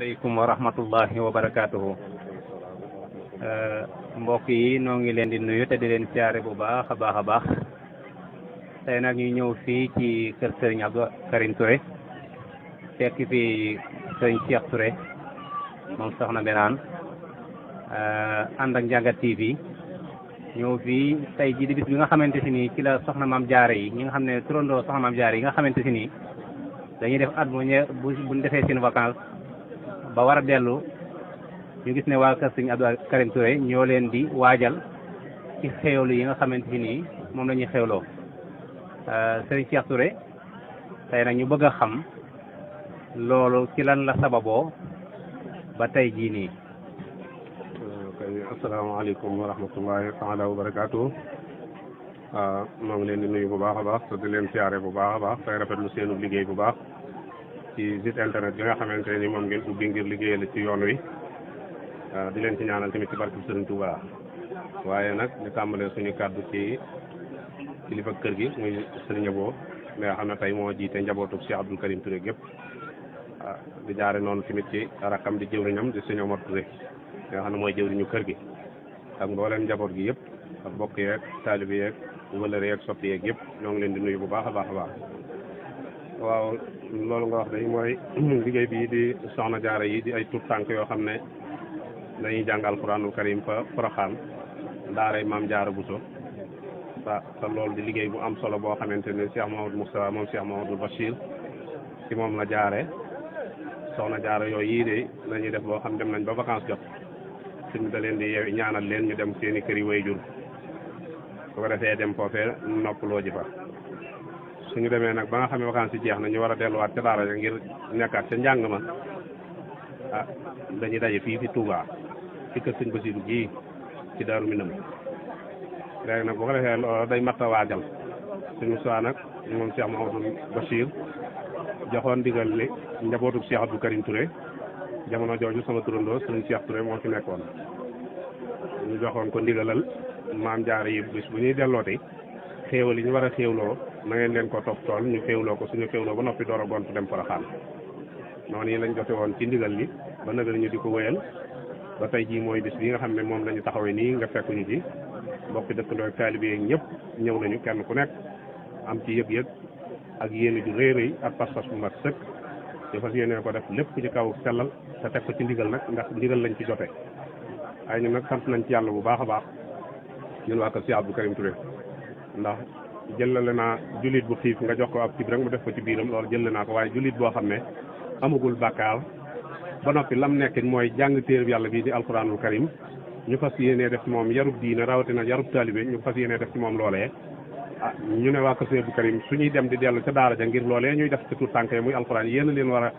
asalaamaaleykum wa rahmatullahi wa barakaatuhu. Mbokk yi noo ngi leen di nuyu te di leen siyaare bu baax a baax a baax. Tey nag ñu ñëw fii ci kër Serigne Abdou Karim Touré fekk fi Serigne Cheikh Touré moom soxna Mbénaan ànd ak Ndiangat TV ñëw fii tey jii di bis bi nga xamante si nii ci la soxna maam jaare yi ñi nga xam ne turandoo soxna maam jaare yi nga xamante si nii dañuy def at buñ defee seen vacance ba war a dellu ñu gis ne waa kër Serigne Abdou Karim Touré ñoo leen di waajal ci xéewlu yi nga xamante si nii moom la ñuy xéewloo Serigne Cheikh Touré tey nag ñu bëgg a xam loolu ci lan la sababoo ba tey jii nii. kay asalaamaaleykum wa rahmatullahi taala wa barakaatu. maa ngi leen di nuyu bu baax a baax te di leen siyaare bu baax a baax tey rafetlu seenu liggéey bu baax ci site internet bi nga xamante ni moom ngeen ubbi ngir liggéeyal ci yoon wi di leen ci ñaanal tamit ci barke Serigne Touba. waaye nag ñu tàmbalee suñu kàddu ci kilifa kër gi muy Serigne Abo mi nga xam ne tey moo jiite njabootu Cheikh Abdou Karim Touré gépp di jaare noonu tamit ci rakkam di jëwriñam di Serigne Omar Touré nga xam ne mooy jëwriñu kër gi ak mbooleem njaboot gi yëpp ak bokk yeeg taalibe yeeg wëlëre yeeg soppi yeeg yëpp ñoo ngi leen di nuyu bu baax a baax a baax. waaw loolu nga wax day mooy liggéey bii di soxna jaara yi di ay tuut tànk yoo xam ne dañuy jàng alxuraanul karim fa Poroxaan daaray maam jaara Bousso te loolu di liggéey bu am solo boo xamante ne Cheikh Mahamadou Moustapha moom Cheikh Mahamadou Bachir ci moom la jaare soxna jaara yooyu yii de dañuy def boo xam dem nañ ba vacances jot suñu da leen di yeewi ñaanal leen ñu dem seeni kër yi way jur su ko defee dem foofee noppaloo ji fa suñu demee nag ba nga xam ne vacances yi jeex na ñu war a delluwaat ca daara ja ngir nekkaat ca njàng ma dañuy daje fii fi Touba ci kër sëñ Basiru ji ci Daaru Minam léegi nag bu ko defee loolu day mat a waajal suñu saa nag moom Cheikh Mahamadou Bachir joxoon ndigal li njabootu Cheikh Abdou Karim Touré jamono jooju sama turandoo suñu Cheikh Touré moo fi nekkoon ñu joxoon ko ndigalal maam jaare yi bis bu ñuy dellooti xéewal yi ñu war a xéewloo na ngeen leen ko topp tool ñu xéewloo ko suñu xéewloo ba noppi door a gont dem Poroxaan noonu yi lañ jote woon ci ndigal li ba nëgal ñu di ko wéyal ba tey jii mooy bis bi nga xam ne moom lañu taxawee nii nga fekkuñu ci mbokki dëkkandoo ak taalibe yi ñëpp ñëw nañu kenn ku nekk am ci yëg-yëg ak yéene ju rëy rëy ak pas-pas bu mat sëkk dafa yéene ko def lépp ci kaw sellal te teg ko ci ndigal nag ndax ndigal lañ ci jote ay ñun nag sant nañ ci yàlla bu baax a baax ñun waa kër Cheikh Abdou Karim Touré ndax jëlale naa jullit bu xiif nga jox ko ab cib rek mu def ko ci biiram loolu jëlale naa ko waaye jullit boo xam ne amagul bàkkaar ba noppi lam nekk mooy jàng téereb yàlla bii di alquranul karim ñu fas yéenee def ci moom yarub diine rawatina yarub taalibe ñu fas yéenee def ci moom loolee ñu ne waa kër Cheikh Abdou Karim suñuy dem di dellu ca daara ja ngir loolee ñuy def ci tuut tànk yi muy alquran yéen a leen war a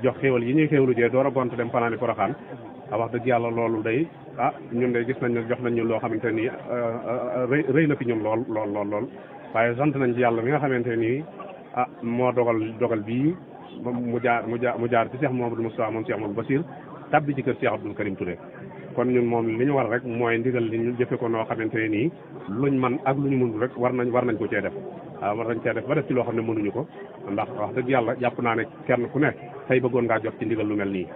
jox xéewal yi ñuy xéewlu jee door a gont dem fanaani Poroxaan wax dëgg yàlla loolu day ñun de gis nañ ne jox nañ ñu loo xamante nii rëy na fi ñun lool waaye sant nañ ci yàlla mi nga xamante nii moo dogal bii mu jaar ci Cheikh Mahamadou Moustapha moom Cheikh Mahamadou Bachir tabbi ci kër Cheikh Abdou Karim Touré kon ñun moom li ñu war rek mooy ndigal li ñu jëfe ko noo xamante ne nii luñ man ak lu ñu mënul rek war nañ ko cee def war nañ cee def ba def ci loo xam ne mënuñu ko ndax wax dëgg yàlla jàpp naa ne kenn ku nekk tey bëggoon ngaa jot ci ndigal lu mel nii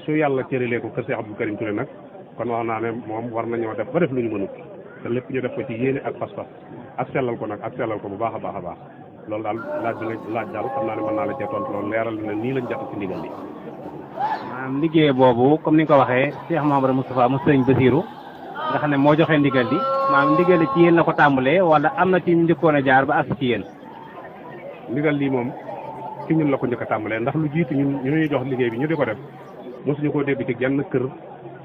su yàlla cëralee ko kër Cheikh Abdou Karim Touré nag kon wax naa ne moom war nañoo def ba def lu ñu mënul te lépp ñu def ko ci yéene ak pas-pas ak sellal ko bu baax a baax a baax loolu daal laaj bi nga laaj daal xam naa ne mën naa la cee tontu loolu leeral na nii lañ jot ci ndigal li. maanaam liggéey boobu comme ni nga ko waxee Cheikh Mahamadou Moustapha mu Serigne Bassirou nga xam ne moo joxe ndigal li maanaam ndigal li ci yéen la ko tàmbalee wala am na ci njëkkoon a jaar ba àgg ci yéen. ndigal lii moom ci ñun la ko njëkk a tàmbalee ndax lu jiitu ñu ñuy jox liggéey bi ñu di ko def mosuñu koo dégg ci genn kër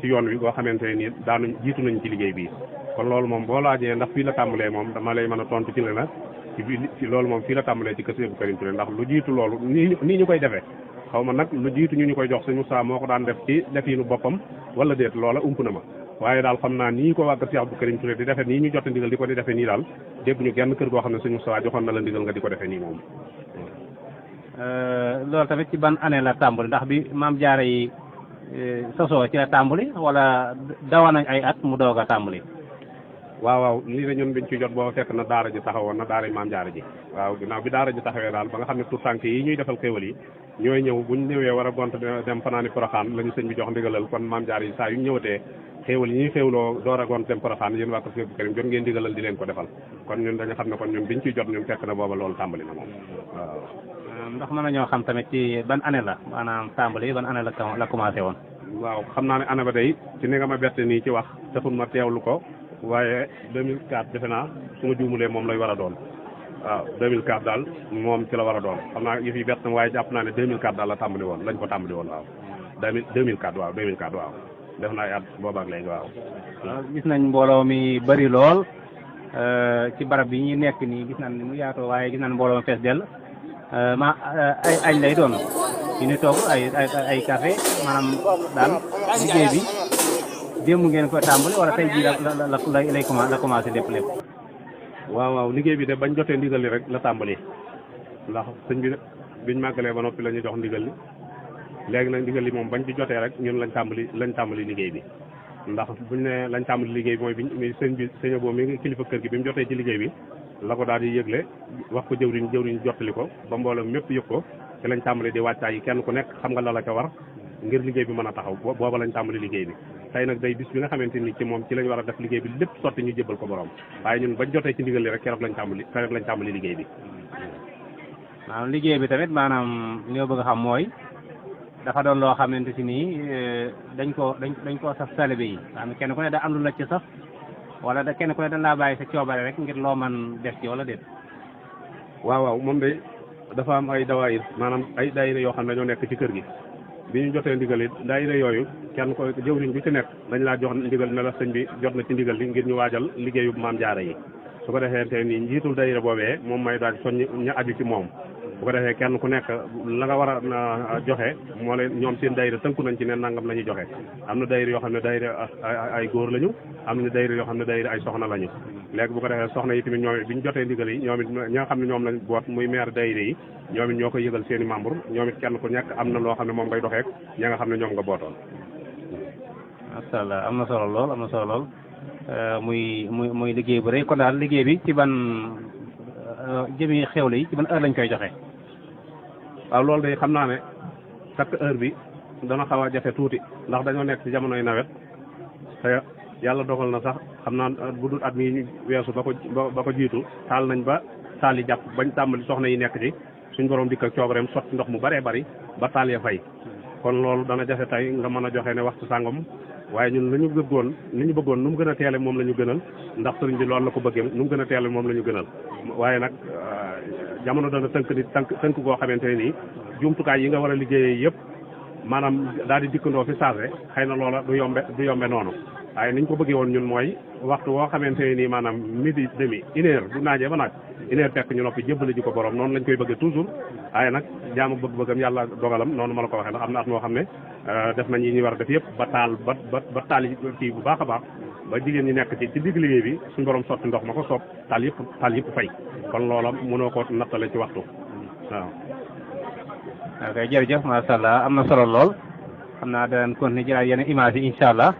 ci yoon wi boo xamante ne nii daanuñ jiitu nañ ci liggéey bii kon loolu moom boo laajee ndax fii la tàmbalee moom dama lay mën a tontu ci la ci loolu moom fii la tàmbalee ci kër Cheikh Abdou Karim Touré ndax lu jiitu loolu nii ñu koy defee xaw ma nag lu jiitu ñu koy jox sëñ Moussa moo ko daan def ci defiinu boppam wala déet loola ump na ma waaye daal xam naa nii ko waa kër Cheikh Abdou Karim Touré di defee nii ñu jote ndigal di ko di defee nii daal dégg ñu genn kër goo xam ne sëñ Moussa joxoon na la ndigal nga di ko defee nii moom. loolu tamit ci ban année la tàmbali ndax bi maam jaare yi sosoo ci la tàmbali wala dawa nañ ay at mu doog a tàmbali. waaw lii de ñun biñ ci jot boo fekk na daara ji taxawoon na daara maam jaara ji waaw ginnaaw bi daara ji taxawee daal ba nga xam ne tout tànk yi ñuy defal xéwal yi ñooy ñëw buñ ñëwee war a gont dem fanaani Poroxaan la ñu sëñ bi jox ndigalal kon maam jaara yi saa yu ñëwatee xéwal yi ñuy xéwloo door a gont dem Poroxaan yéen waa ko Sëñ Abdou Karim jot ngeen ndigalal di leen ko defal kon ñun dañu xam ne kon ñun biñ ciy jot ñun fekk na booba loolu tàmbali na moom waaw ndax mën nañoo xam tamit ci ban année la maanaam tàmbali ban année la commencé woon waaw xam naa ne année ba day ci ni nga ma bette nii ci wax taxul ma teewlu ko waaye 2004 defe naa su ma juumulee moom lay war a doon waaw 2004 daal moom ci la war a doon xam naa yëf yi bett na waaye jàpp naa ne 2004 daal la tàmbali woon lañ ko tàmbali woon waaw 2004 waaw 2004 waaw def naa ay at boobaak léegi waaw gis nañ mbooloo mi bëri lool ci barab bi ñuy nekk nii gis nañ ni mu yaatoo waaye gis nañ mbooloo mi fees dell ay añ lay doon yu ni toog ay café maanaam daal liggéey bi démb ngeen ko tàmbali wala tey jii la commencé lépp waaw liggéey bi de bañ jotee ndigal li rek la tàmbali ndax sëñ bi biñ màggalee ba noppi la ñu jox ndigal li léegi nag ndigal li moom bañ ci jotee rek ñun lañ tàmbali liggéey bi ndax buñ ne lañ tàmbali liggéey bi mooy biñ sëñ boobu mi ngi kilifa kër gi bi mu jotee ci liggéey bi la ko daal di yëgle wax ko jëwriñ jottali ko ba mbooloo mépp yëg ko ci lañ tàmbali di wàccaay yi kenn ku nekk xam nga la ca war ngir liggéey bi mën a taxaw booba lañ tàmbali liggéey bi tey nag day bis bi nga xamante ni ci moom ci lañ war a def liggéey bi lépp sotti ñu jëbbal ko borom waaye ñun bañ jotee ci ndigal li rek keroog lañ tàmbali liggéey bi maanaam liggéey bi tamit maanaam li ma bëgg a xam mooy dafa doon loo xamante si nii dañ koo saf taalibe yi maanaam kenn ku ne da am lu la ci saf wala da kenn ku ne dañ laa bàyyi sa coobare rek ngir loo man def ci wala déet waaw moom de dafa am ay dawaayir maanaam ay daayira yoo xam ne dañoo nekk ci kër gi bi ñu jotee ndigal it daayira yooyu kenn ko jëwriñ bi ci nekk dañ laa jox ndigal ne la sëñ bi jot na ci ndigal li ngir ñu waajal liggéeyu maam jaara yi su ko defee te nii njiitul daayira boobee moom may daal soññ ñu aju ci moom bu ko defee kenn ku nekk la nga war a joxe moo leen ñoom seen daayira tënku nañ ci ne nangam la ñuy joxe am na daayira yoo xam ne daayira ay góor lañu am na daayira yoo xam ne daayira ay soxna lañu léegi bu ko defee soxna yi tamit ñoom it bi ñu jotee ndigal yi ñoom it ñi nga xam ne ñoom lañ boot muy maire daayira yi ñoom it ñoo koy yëgal seen i membre ñoom it kenn ku nekk am na loo xam ne moom ngay doxeek ñi nga xam ne ñoom nga bootoon macha allah am na solo lool muy liggéey bu rëy kon daal liggéey bi ci ban jëmi xewle yi ci ban heure lañ koy joxe waaw loolu de xam naa ne chaque heure bi dana xaw a jafe tuuti ndax dañoo nekk ci jamonoy nawet te yàlla dogal na sax xam naa bu dul at mi weesu ba ko jiitu taal nañ ba taal yi jàpp bañ tàmbali soxna yi nekk ci suñ borom dikk ak coobareem sotti ndox mu bëree bëri ba taal ya fay kon loolu dana jafe tey nga mën a joxe ne waxtu sàngam waaye ñun li ñu bëggoon nu mu gën a teele moom la ñu gënal ndax sëriñ bi loolu la ko bëggee nu mu gën a teele moom la ñu gënal waaye nag jamono dana tënk koo xamante ne nii jumtukaay yi nga war a liggéeyee yëpp maanaam daal di dikkandoo fi saase xëy na loola du yombe noonu waaye niñ ko bëggee woon ñun mooy waxtu woo xamante ne nii maanaam midi demi une heure bu naajee ba naaj une heure fekk ñu noppi jébbale ji ko borom noonu lañ koy bëggee toujours waaye nag jaamu bëgg-bëggam yàlla dogalam noonu ma la ko waxee ndax am na at moo xam ne def nañ yi ñuy war a def yëpp ba taal yi kii bu baax a baax ba jigéen ñi nekk ci digg liggéey bi suñu borom sotti ndox ma ko soob taal yëpp fay kon loola mënoo ko nattale ci waxtu waaw. ok jërëjëf macha allah am na solo lool xam naa danañ continuer jëlaat yeneen image yi incha allah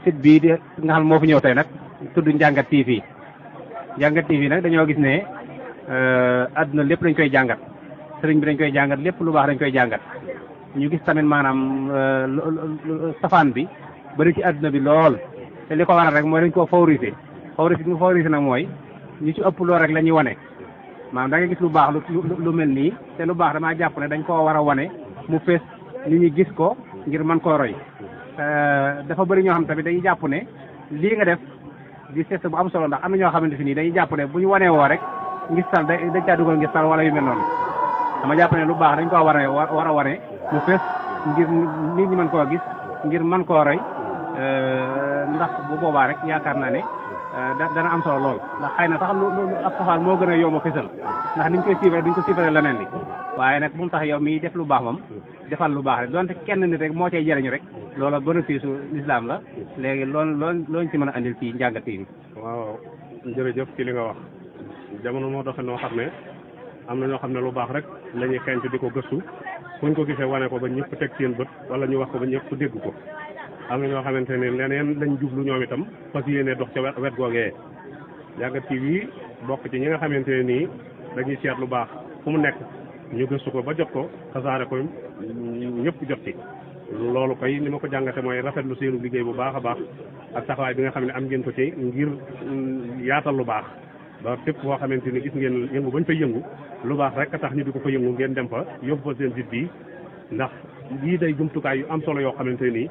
site bii di nga xam moo fi ñëw tey nag tudd Ndiangat TV Ndiangat TV nag dañoo gis ne àdduna lépp dañ koy jàngat sëriñ bi dañ koy jàngat lépp lu baax dañ koy jàngat ñu gis tamit maanaam safaan bi bëri ci àdduna bi lool te li ko waral rek mooy dañ koo favoriser nag mooy ñu ci ëpp lool rek la ñuy wane maanaam da nga gis lu baax lu mel nii te lu baax damaa jàpp ne dañ koo war a wane mu fees nit ñi gis ko ngir mën koo roy dafa bëri ñoo xam tamit dañuy jàpp ne lii nga def di seet bu am solo ndax am na ñoo xamante nii dañuy jàpp ne bu ñu wanee woo rek ngistal dañ caa dugal ngistal wala yu mel noonu dama jàpp ne lu baax dañ koo war a wane mu fees ngir nit ñi mën koo gis ngir mën koo roy ndax bu boobaa rek yaakaar naa ne dana am solo lool ndax xëy na sax lu ab safaan moo gën a yomb a fësal ndax niñ koy suivre duñ ko suivre leneen li waaye nag bu mu tax yow miy def lu baax moom defal lu baax rek donte kenn nit rek moo cay jëriñu rek loola bénéfice l'islam la léegi loolu ci mën a andil ci Ndiangat TV. waaw jërëjëf ci li nga wax jamono moo doxe noo xam ne am na ñoo xam ne lu baax rek la ñuy xeeñtu di ko gëstu fuñ ko gisee wane ko ba ñëpp teg seen bët wala ñu wax ko ba ñëpp dégg ko am na ñoo xamante ne leneen lañ jublu ñoom itam fas yéene dox ca wet googee. Dianka TV bokk ci ñi nga xamante ne nii dañuy seet lu baax fu mu nekk ñu gëstu ko ba jot ko tasaare ko ñëpp jot ci. loolu koy ni ma ko jàngate mooy rafetlu seenu liggéey bu baax a baax ak taxawaay bi nga xam ne am ngeen ko ci ngir yaatal lu baax ba fépp foo xamante ni gis ngeen yëngu bañ fay yëngu lu baax rek a tax ñu di ko fa yëngu ngeen dem fa yóbbu fa seen site bi ndax lii day jumtukaay yu am solo yoo xamante nii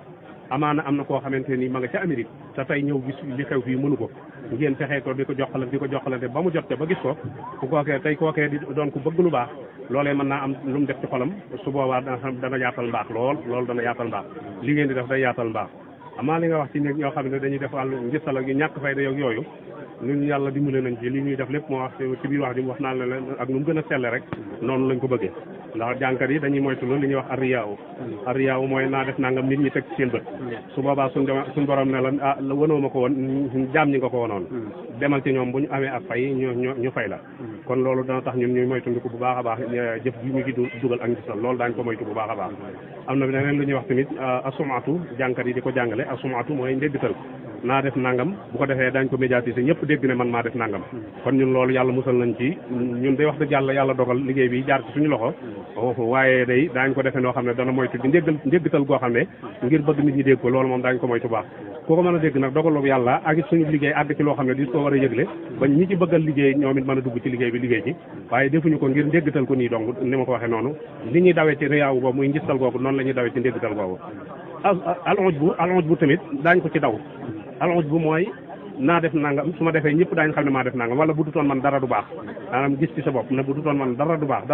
amaana am na koo xamante nii ma nga ca Amérique te tey ñëw gis li xew fii mënu ko ngeen fexee ko di ko joxalante ba mu jot te ba gis ko ku kookee tey kookee di doon ku bëgg lu baax loolee mën naa am lu mu def ci xolam su boobaa dana yaatal mbaax loolu dana yaatal mbaax li ngeen di def day yaatal mbaax amaa li nga wax ci ñoo xam ne dañuy def wàllu njëstal ak yu ñàkk fayda yooyu ñun yàlla dimbale nañ ci li ñuy def lépp moo wax ci biir wax ji wax naa leen ak nu mu gën a selle rek noonu lañ ko bëggee ndax jànkat yi dañuy moytu li ñuy wax arriyaaw mooy naa def nangam nit ñi teg ci seen bët su boobaa suñ borom ne la wanoo ma ko woon jaam ñi nga ko wonoon demal ci ñoom bu ñu amee ak fay ñu fay la kon loolu dana tax ñun ñuy moytu ndiku bu baax a baax jëf ji ñu ngi dugal ak ngisal loolu daañ ko moytu bu baax a baax am na leneen lu ñuy wax tamit asumatu jànkat yi di ko jàngale asumatu mooy ndéggital naa def nangam bu ko defee dañ ko médiatiser ñëpp dégg ne man maa def nangam kon ñun loolu yàlla musal nañ ci ñun day wax dëgg yàlla dogal liggéey bi jaar ci suñu loxo waaye day daañ ko defee noo xam ne dana moytu di ndéggatal goo xam ne ngir bëgg nit ñi dégg ko loolu moom daañ ko moytu baax koo ko mën a dégg nag dogalu yàlla ak suñu liggéey àgg ci loo xam ne di ko war a yëgle ba ñi ci bëggal liggéey ñoom it mën a dugg ci liggéey bi liggéey ci waaye defuñu ko ngir ndéggatal ko nii dong ni ma ko waxee noonu li ñuy dawee ci riyaawu boobu muy ngistal googu noonu la ñuy dawee ci ndéggatal googu al bu tamit daañ ko ci daw alonge bu mooy naa def nangam su ma defee ñëpp daañu xam ne maa def nangam wala bu dutoon man dara du baax maanaam gis ci sa bopp ne bu dutoon man dara du baax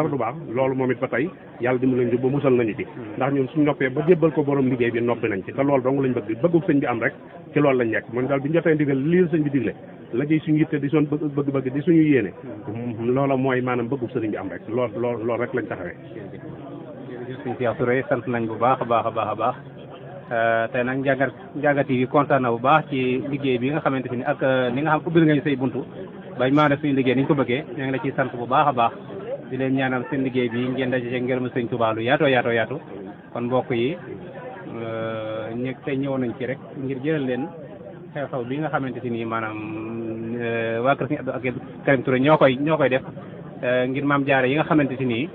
loolu moom it ba tey yàlla dimbali nañu ba musal nañu ci ndax ñun suñ noppee ba jébbal ko borom liggéey bi noppi nañ ci te loolu dong lañ bëggu sëñ bi am rek ci loolu lañ nekk man daal bi ñu jotee ndigal lii sëñ bi digle la ciy suñu yitte di soon bëgg-bëgg di suñu yéene loola mooy maanaam bëggu sëriñ bi am rek loolu rek lañ taxawee. sëñ Cheikh Touré sant nañ bu baax a baax tey nag Dianka TV kontaan na bu baax ci liggéey bi nga xamante ni ak ni nga xam ubbil nga ñu say buntu bañ maa def suñu liggéey ni ñu ko bëggee ñoo ngi la ciy sant bu baax a baax di leen ñaanal seen liggéey bi ngeen daje ci ngërëm sëñ Tuubaa lu yaatu kon mbokk yi tey ñëw nañ ci rek ngir jëlal leen xew-xew bi nga xamante ni maanaam waa kër Sëñ Abdou Karim Touré ñoo koy def ngir maam jaare yi nga xamante ni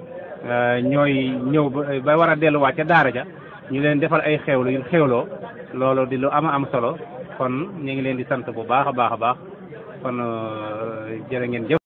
ñooy ñëw ba war a delluwaat ca daara ja ñu leen defal ay xewlu yu xewloo loolu di lu am solo kon ñu ngi leen di sant bu baax a baax kon jërë ngeen jëf